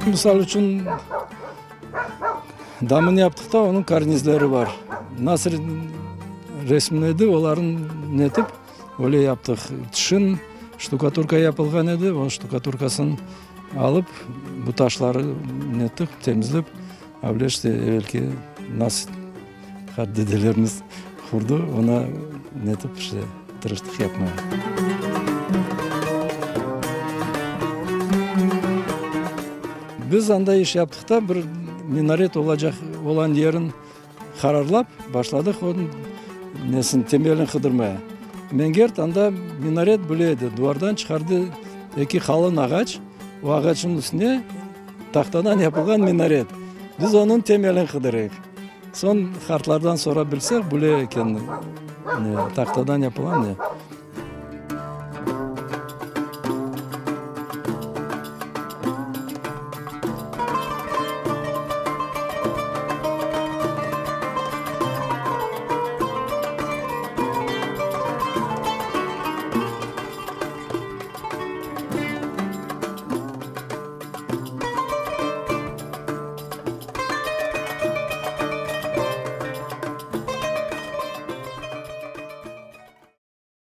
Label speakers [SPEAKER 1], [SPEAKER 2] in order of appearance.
[SPEAKER 1] Misal içün, damını yaptıq da, onıñ karnizleri bar. Nasıl resmini edi, olarnı netip, öyle yaptıq. Tışın ştukaturka yapılğan edi, o ştukaturkasını alıp, bu taşları nettik, temizlep, öyle işte evelki nasıl Qart-dedelerimiz qurdı, onı netip işte tırıştıq yapmağa. Biz anda iş yaptıq da, bir minaret olacaq olan yerin qararlap başladıq, onıñ nesini, temelini qıdırmaya. Mengert anda minaret bile edi, duvardan çıqardı eki qalın ağaç, o ağaçnıñ üstüne tahtadan yapılğan minaret. Biz onıñ temelini qıdırayıq. Soñ qartlardan sorap bilsek, bile eken, ne, tahtadan yapılğan ne.